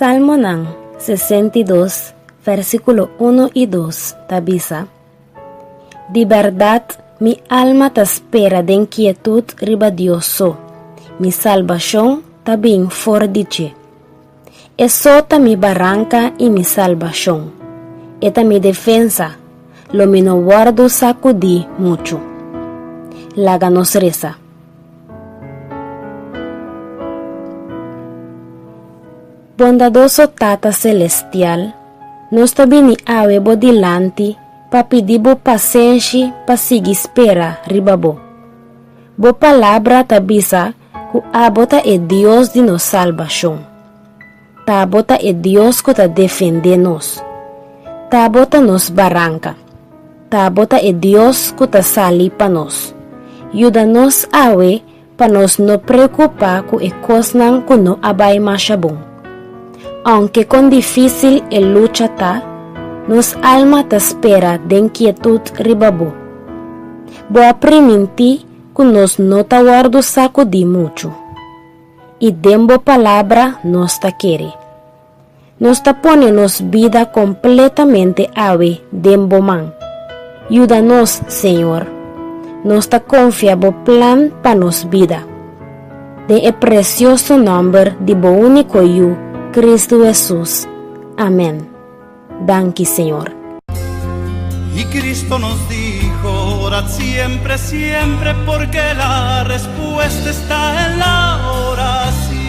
Salmonan 62, versíkulo 1 i 2 ta bisa, Di bèrdat mi alma ta spera den kietut riba Dios so, mi salbashon ta bin for di dje. E so ta mi baranka i mi salbashon, e ta mi defensa, lo mi no wòrdu sakudí muchu. Laga nos resa. Bondadoso Tata Selestial, nos ta bini awe bo dilanti pa pidi bo pasenshi pa sigui spera riba bo. Bo Palabra ta bisa ku abo ta e Dios di nos salbashon. Ta bo ta e Dios ku ta defendé nos. Ta bo ta nos baranka. Ta bo ta e Dios ku ta sali pa nos. Yuda nos awe pa nos no preokupá ku e kosnan ku no a bai masha bon. Ounke kon difísil e lucha ta, nos alma ta spera den kietut riba bo. Bo a primintí ku nos no ta wòrdu sakudí muchu. I den bo palabra nos ta kere. Nos ta pone nos bida kompletamente awe den bo man. Yuda nos, Señor. Nos ta konfia bo plan pa nos bida. Den e presioso nòmber di bo úniko Yu, Kristu Hesus. Amèn. Danki, Señor. Y Cristo nos dijo, orad siempre, siempre, porque la respuesta está en la oración.